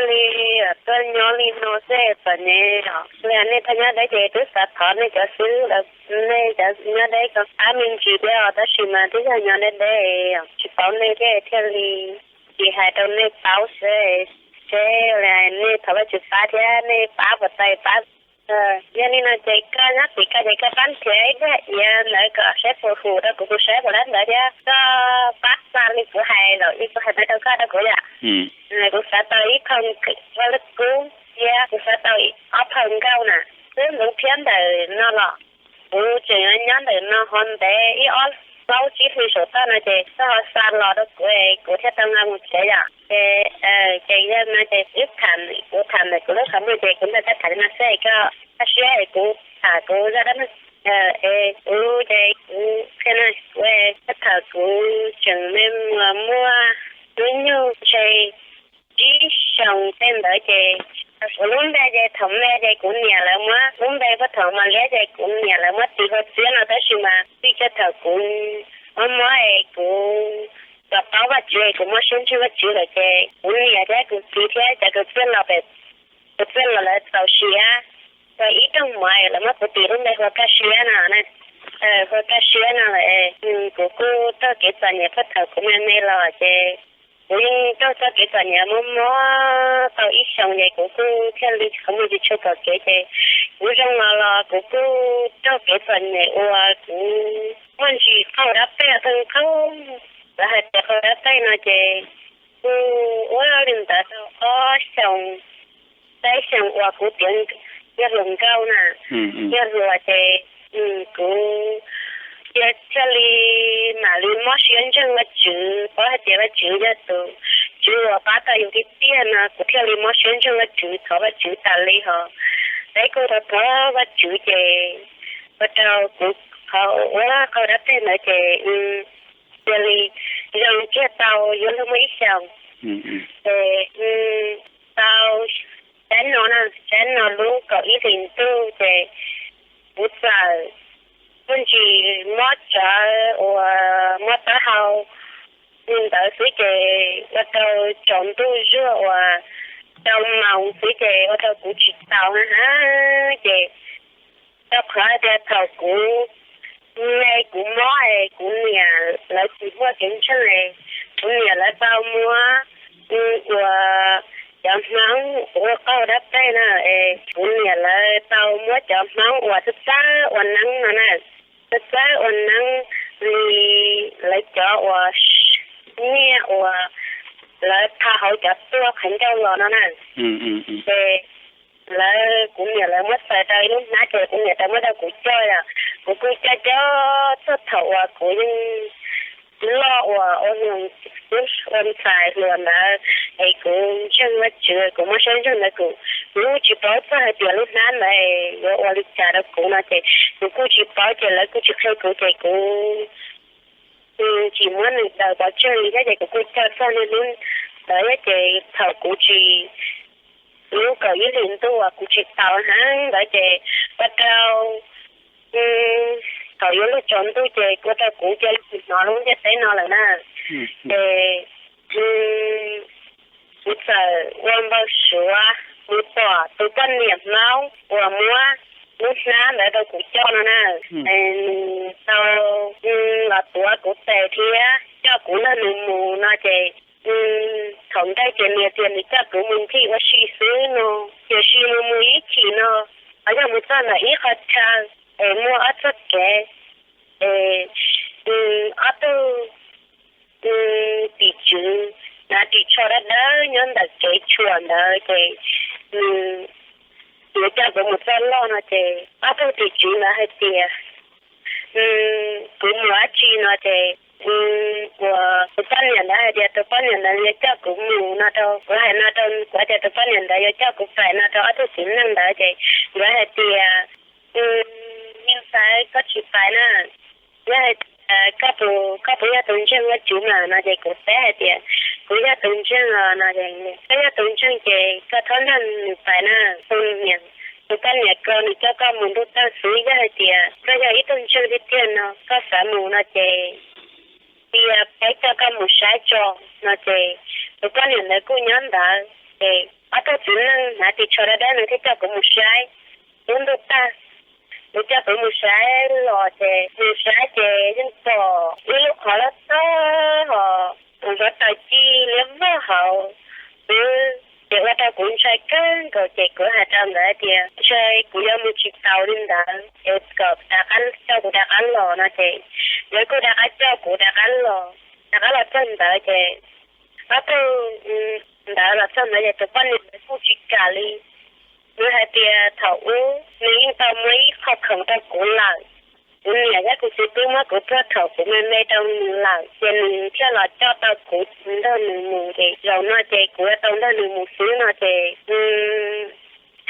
Li tuaj nyob li no xwb txom nyem os. Li nej pab nyob deb ces twb xav thov nej cov xib hwb, nej cov nyob deb ko pab me ntsis thiab os, tab sis mas twb yog nyob deb deb, tsis paub nej thiab thiaj li tsis hais rau nej paub seb, seb nej thov Vajtswv pab thiab nej pab puas tau pab. Yog li no ces koj nyob tim koj ces koj pab nrhiav ib daim iav ntawd kom saib puas hum rau kuv, kuv saib puas dab ntawd thiab koj pab xa li kuv hais lawm, kuv hais ntawd rau koj rau kuv yom. Kuv xav tau ib phau vaj lub kub thiab kuv xav tau ob phau nkauj na, twb ntxoov phiab ntawm no los kuv tseem nyob ntawm no ho ntev ib ob plaub tsib hlis saum toj no ces koj ho xa los rau kuv, kuv thiaj tau nqa mus tsev yom. Ces, ces yog no ces wb tham, kuv tham ntawm kuv lub qhov muag ces kuv nrog koj tham li no xwb, koj kaj siab es kuv tham kuv zaj dab neeg. Es kuv ces kuv qhia no, kuv thaum kuv tseem me muag muaj hnub nyoog ntshe tsib xyoos tej ntawd ces kuv lub npe ces thaum me ces kuv niam lawv muab lub npe puag thaum mas liab ces kuv niam lawv muab tis hu Txiab no, tab sis mas txij kiag thaum kuv mob mob es kuv tau paub Vajtswv es kuv muaj siab ntseeg Vajtswv lawm ces kuv niam thiab kuv txiv thiab cov kwv tij los pem, kwv tij los lawv txaus siab, tau ib rooj mov lawv muab kuv tis lub npe hu kaj siab no, hu kaj siab no lawm. Kuv kuj raug kev txom nyem puag thaum kuv me me los ces kuv yeej raug txoj kev txom nyem mob mob tau ib xyoos ces kuv kuj thiaj li qhov muag tsis tshua pom kev ces kuv zoo los los kuv kuj raug kev txom nyem uas kuv muaj ntsis qaug dab pej, qaug, lawv hais tias qaug dab pej no ces kuj ua li ntawd tau ob xyoos, peb xyoos uas kuv tiav yog hluas nkauj na, yog hluas ces kuv thiaj li mam li mob siab ntseeg Vajtswv, paub hais tias Vajtswv yog tus Tswv uas pab tau yus tiag tiag no, kuv thiaj li mob siab ntseeg Vajtswv, thov Vajtswv tas li hos. Peb kuj thov thov Vajtswv ces ua rau kuv qhov ua qaug dab pej ntawd ces cia li zoo kiag tau yuav luag muaj ib xyoos. Ces tau tsaib no na, tsaib no lub kaum ib hlis ntuj ces kuv txawm muaj ntsis mob tsawv uas mob taub hau li ntawd xwb ces ua rau tsaus ntuj zuag uas rau moos xwb ces ua rau kuv tsis taus na ha. Ces rau qhov tias thaum kuv me kuv mob es kuv niam lawv tsis muaj kev ntseeg es kuv niam lawv tau muab uas cov hmoob ua qaug dab pej na, es kuv niam lawv tau muab cov hmoob uas txawj txawj ua neeb no na, txawj txawj ua neeb li lawv cov uas nyiaj uas lawv tha hauv cov tuaj qhov ncauj los no na. Ces lawv, kuv niam lawv muab xaws rau ib lub hnab ces kuv niam tau muab rau kuv coj os. Kuv kuj coj coj txog thaum uas kuv yeej loj uas ua ntxhais hluas ntawd es kuv ntseeg Vajtswv, kuv muaj siab ntseeg ntawd, kuv kuj tsis paub txog hais tias lub hnab ntawd yuav ua li cas rau kuv no ces kuv kuj tsis paub ces lawv kuj tsis qhia kuv ces kuv tsis muab nws daws pov tseg li thiab ces kuv kuj coj txog niaj hnub ntawd thiab ces thaum kuv tsis, lub kaum ib hlis ntuj uas kuv tsis taus heev ntawd ces ua rau thaum yuav luag tsaus ntuj ces ua rau kuv cia li tsis hnov lub ntiaj teb no lawm na. Ces kuv txawm ua npau suav mus pom tus poj niam Hmoob uas muab lub hnab ntawd rau kuv coj no na, nws tau los tuav kuv tes thiab coj kuv nrog nws mus no ces thaum ntej ces nws tias nws coj kuv mus ncig ua si xwb no, tiam sis mus mus ib chim no, qhov yog mus txog ntawm ib qho chaw es muaj ob txoj kev es ob tug tim tswv hnav ris tsho dawb dawb nyob ntawm kev tshuam ntawd ces nws yuav coj kuv mus txoj loj no ces ob tug tim tswv ntawd hais tias kuv mus dab tsi no ces uas tus poj niam ntawd hais tias tus poj niam ntawd yuav coj kuv mus no rau kuv hais no rau kuv hais tias tus poj niam ntawd yuav coj kuv pais no rau ob tug txiv neej ntawd ces nkawd hais tias me ntxhais, koj tsis pais na, yog hais tias koj puas, koj puas yog tus ntseeg Vajtswv mas no ces kuv teb hais tias kuv yog tus ntseeg os no. Koj yog tus ntseeg ces koj txhob nrog nws pais na, tus niam, tus poj niam ko nws coj koj mus ntuj tawg xwb, yog hais tias koj yog ib tug ntseeg tiag tiag no koj xav mus no ces cia peb coj koj mus saib tso no ces tus poj niam ntawd kuj nyob ntawd ces ob Txiv neej hnav ris tsho dawb dawb nws thiaj coj kuv mus saib. Lub ntuj tag, nws coj kuv mus saib los ces mus saib ces yeej pom ib lub qhov loj txog ho zov taws ci liab vog hauv xwb. Ces ua rau kuv ntshai kawg nkaus ces kuv hais rau nkawd tias ntshe kuv yuav mus tsis taus li ntawd es kom rov qab coj kuv rov qab los no ces nkawd kuj rov qab coj kuv rov qab los. Rov qab los txog ntawd ces ob tug ntawd los txog ntawd ces tus poj niam ntawd kuj tsis kam li. Nws hais tias thaum ub nws yeej tau muab ib qho khoom rau kuv lawm. Kuv niam thiab kuv txiv twb muab kuv puag thaum kuv me me rau nws lawm ces nws thiaj los coj tau kuv nrog nws mus ces zaum no ces kuv yuav tau nrog nws mus xwb no ces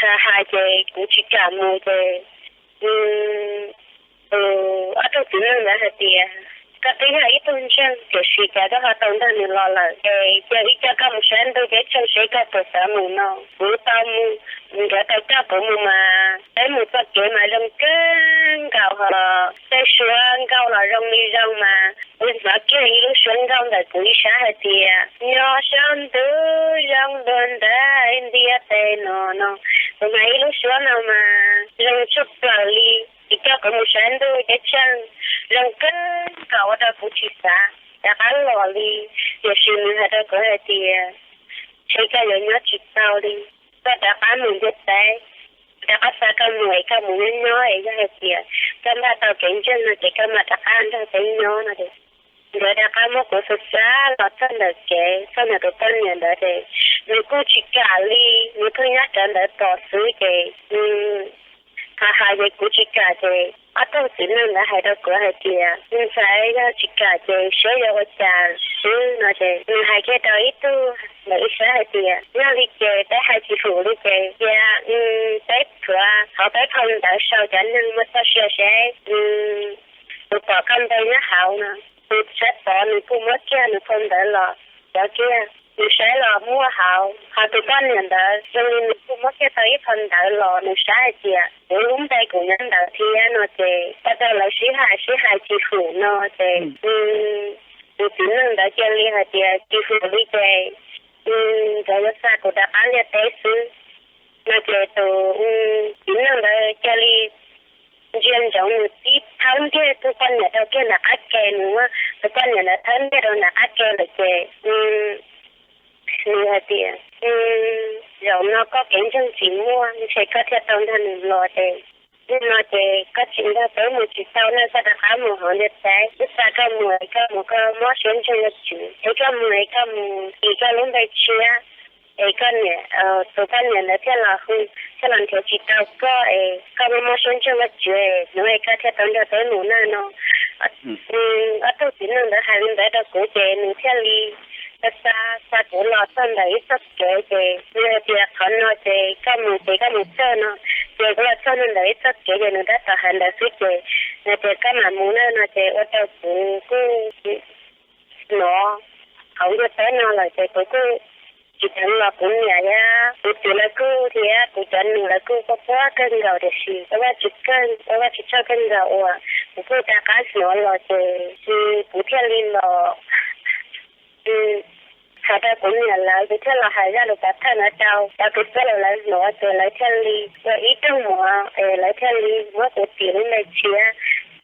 hais hais ces kuv tsis kam mus ces tus ob tug txiv neej ntawd hais tias koj twb yog ib tug ntseeg tiam sis cas koj ho tau nrog nws los lawm es cia wb coj koj mus saib ntuj teb tsheej seb koj puas xav mus no. Kuv tau mus, nkawd tau coj kuv mus mas peb mus txoj kev mas zoo kawg nkaus ho tej suab nkauj los zoo li zoo mas kuv hnov kiag ib lub suab nkauj ntawm kuv ib sab hais tias nyob sab ntuj zoo dua ntiaj teb no no. Kuv hnov ib lub suab no mas zoo tshaj plaws li, nws coj kuv mus saib ntuj teb tsheej zoo kawg nkaus ua rau kuv tsis xav rov qab los li. Tiam sis nws hais rau kuv hais tias ntshe koj yuav nyob tsis tau li, koj rov qab mus ntiaj teb, rov qab xa koj mus es koj mus nyob nyob es yog hais tias koj npaj tau kev ntseeg no ces koj mam rov qab nrog peb nyob no. Nkawd rov qab muab kuv xa xa los txog ntawm kev, txog ntawm tus poj niam ntawd ces nws kuj tsis kam li, nws pheej nyob rawv ntawd tos xwb ces hais hais ces kuv tsis kam ces ob tug txiv neej ntawd hais rau kuv hais tias ntxhais, yog tsis kam ces saib yuav ua cas xwb no ces nws hais kiag rau ib tug ntawm ib sab hais tias yog li ces peb hais tsis haum li ces cia peb rhuav qhov peb phau ntawv sau cov neeg muaj txoj sia seb puas pom koj npe nyob hauv no. Tus saib pom nws kuj muab kiag nws phau ntawv los rov kiag, nws saib los muaj hauv, ho tus poj niam ntawd zoo li nws kuj muab kiag tau ib phau ntawv los nws saib hais tias kuv lub npe kuj nyob ntawd thiab no ces ua rau lawv sib hais sib hais tsis haum no ces tus txiv neej ntawd cia li hais tias tsis haum li ces nkawd yuav xa kuv rov qab ntiaj teb xwb no ces tus txiv neej ntawd cia li ntsia ntsoov nws tib thawb ntiag tus poj niam rau kiag nram qab ke, nws muab tus poj niam ntawd thawb ntiag rau nram qab ke lawm ces nws hais tias zaum no koj kev ntseeg tsis muaj ntshe koj thiaj tau nrog nws los ces nim no ces koj tsis nrog peb mus tsis tau na, koj rov qab mus hauv ntiaj teb, wb xa koj mus es koj mus koj mob siab ntseeg Vajtswv es koj mus es koj mus tis koj lub npe tshiab es koj niam, tus poj niam ntawd thiaj los hu, thiaj los nrhiav tsis tau koj es koj mob mob siab ntseeg Vajtswv es hnub es koj thiaj tau nrog peb mus na no. Ob tug txiv neej ntawd hais li ntawd rau kuv ces nws thiaj li xa xa kuv los txog ntawm ib txoj kev ces nws hais tias qhov no ces koj mus ces koj mus txog no ces kuv los txog ntawm ib txoj kev ces nws tab tom hais ntawd xwb ces nws tias koj mam mus na no ces ua rau kuv kuj hnov hauv ntiaj teb no lawm ces kuv kuj tsis teev los kuv niam thiab kuv txiv lawv kuj thiab kuv cov nus lawv kuj quaj quaj kawg nkaus tiam sis ua Vajtswv kawg, ua Vajtswv tsaug kawg nkaus uas kuv kuj rov qab hnov los ces kuv thiaj li los hais rau kuv niam lawv, kuv thiaj los hais zaj lus pov thawj no rau cov kwv tij lawv hnov ces lawv thiaj li ua ib rooj mov es lawv thiaj li muab kuv txiv lub npe tshiab.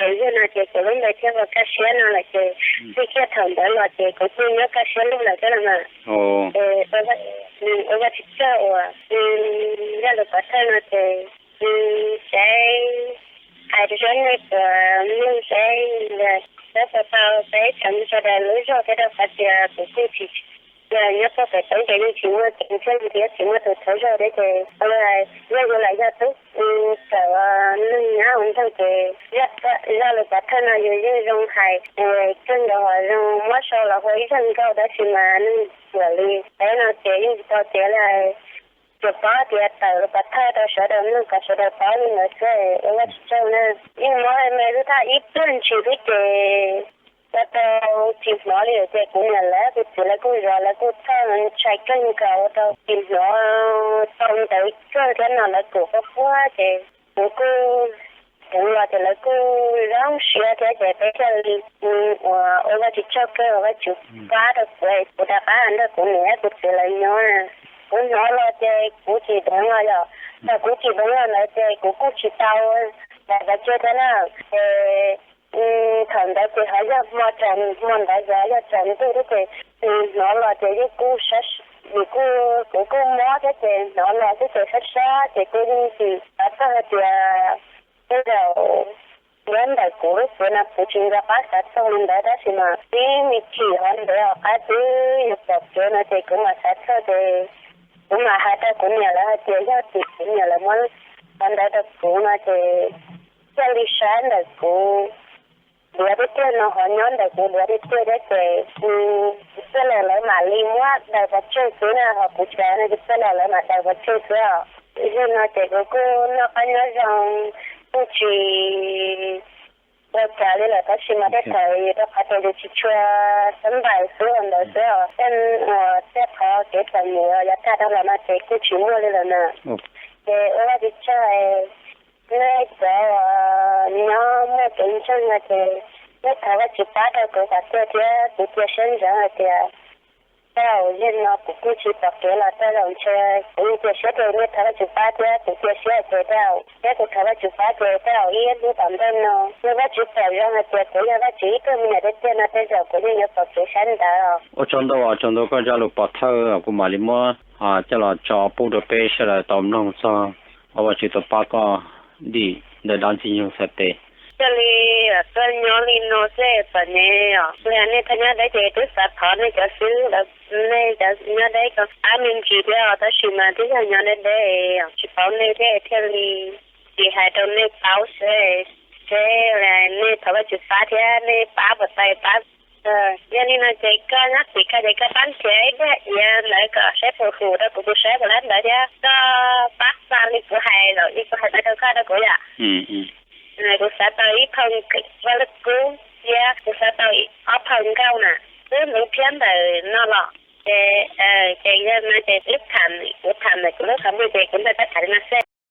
Ces yog no ces kuv lub npe thiaj ua Kaj Siab no lawm ces txij kiag thaum ntawd los ces kuv kuj nyob Kaj Siab Luj lawm thiab los mas. Ua Vajtswv tsaug uas zaj lus pov thawj no ces seb hais rau seb nej puas mloog seb, seb puas tau peb tseem sawv daws lub zog thiab rau qhov tias kuv kuj tsis, nyob txog pem teb ces yeej tsis muaj kev ntseeg thiab tsis muaj tus thov zog thiab ces yog yus lam yog tub kawm neeg nyab hauv nroog ces zaj lus pov thawj no yus yeej zoo hais kawg nkaus, zoo muab sau los ua ib zaj nkauj tab sis mas neeg cuam li peb no ces yeej tsis tau cev li. Tsuas paub tias tawm lus pov thawj rau sawv daws mloog kom sawv daws paub li ntawd xwb, ua Vajtswv tsaug na. Yeej mob me xwb, thaj ib pliag ntshis xwb ces ua rau tsis hnov li lawm ces kuv niam lawv kuv txiv lawv kuj zov lawv kuj txhawj ntshai kawg nkaus ua rau tsis hnov tau ntawd kawg thiab no lawv kuj quaj quaj ces kuv kuj ceev los ces lawv kuj zoo siab thiab ces peb thiaj li ua, ua Vajtswv tsaug kawg, ua Vajtswv pab rau kuv, kuv rov qab nrog kuv niam thiab kuv txiv lawv nyob na. Kuv hnov los ces kuv tsis deev los yog, thaum kuv tsis deev los ntawd ces kuv kuj tsis tau ntawv pov tseg thiab na. Ces thaum ntawd ces ho yog hmo tsaus, hmo ntawd ces yog tsaus ntuj thiab ces hnov los ces yeej kuj, kuv kuj mob thiab ces hnov los thiab ces sab sab ces kuv yeej tsis xav txog hais tias tej zaum nyob ntawm kuv lub tsev no kuv tsis nco qab xav txog li ntawd tab sis mas tib me chim hov ntawd qab twb yuav pom kev no ces kuv mam xav txog ces kuv mam hais rau kuv niam lawv hais tias yog tim kuv niam lawv muab qhov ntawd rau kuv no ces thiaj li sab ntawm kuv duav tiag tiag no ho nyob ntawm kuv duav tiag tiag thiab ces txij laug lawv mam li muab daws pov tseg xwb na, ho kuv tsis daws no ces txij laug lawv mam daws pov tseg xwb os. Yog no ces kuv kuj noj qab nyob zoo, kuj tsis ua cas li lawm tab sis mas tej thaum yus rau qhov tias yus tsis tshua xab npais xwb ua ntawd xwb os. Tej, tej qhov kev txom nyem yav tag dhau los no ces kuj tsis muaj li lawm na. Ces ua Vajtswv tsaug, nej cov uas nyob muaj kev ntseeg no ces nej thov Vajtswv pab rau kuv kom tiag thiab kuv cia siab ntsoov hais tias tej zaum yog no kuv kuj tsis pom kev los tej zaum ntshe kuv yeej cia siab tias nej thov Vajtswv pab thiab kuv cia siab hais tias tej zaum thiab kuv thov Vajtswv pab ces tej zaum ib hnub tom ntej no yog Vajtswv pom zoo hais tias kuv yog Vajtswv ib tug me nyuam tiag tiag no tej zaum kuv yeej yuav pom kev sab ntawd. Ua tsaug ntau, ua tsaug ntau koj zaj lus pov thawj, kuv mam li muab coj los tso pub rau peb sawv daws tau mloog txog qhov Vajtswv tau pab koj dim ntawm dab Ntxwg Nyoog txhais tes. Thiaj li tuaj nyob li no xwb txom nyem os. Li nej thaj nyob deb ces twb xav thov nej cov xib hwb, nej cov nyob deb ko pab me ntsis thiab os, tab sis mas twb yog nyob deb deb tsis paub nej thiab thiaj li tsis hais rau nej paub seb, seb nej thov Vajtswv pab thiab nej pab puas tau pab. Yog li no ces koj nyob tim koj ces koj pab nrhiav ib daim iav ntawd kom saib puas hum rau kuv, kuv saib puas laib ntawd thiab koj pab xa li kuv hais lawm li kuv hais ntawd rau koj rau kuv yom. Kuv xav tau ib phau vaj laj kub thiab kuv xav tau ob phau nkauj na, twb ntxeev phiab ntawm no los. Ces, ces yog no ces wb tham, kuv tham ntawm kuv lub qhov muag ces kuv nrog koj tham li no xwb.